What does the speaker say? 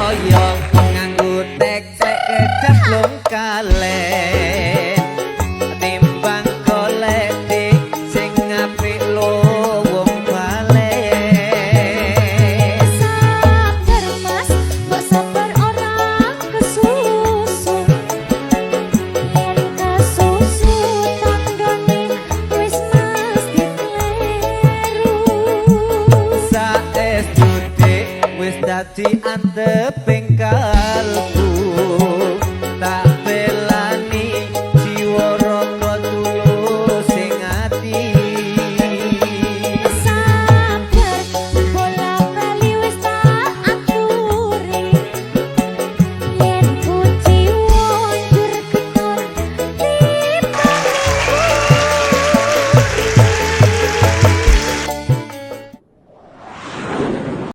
toyo nganggo teklek kecemplung kalen. Timbang golek sing apik luwung balen. Sabar, Mas, mbok sabar ora kesusu. Yen kesusu tandone wis mesti kleru. Saestu, Dik, wis dadi anteping.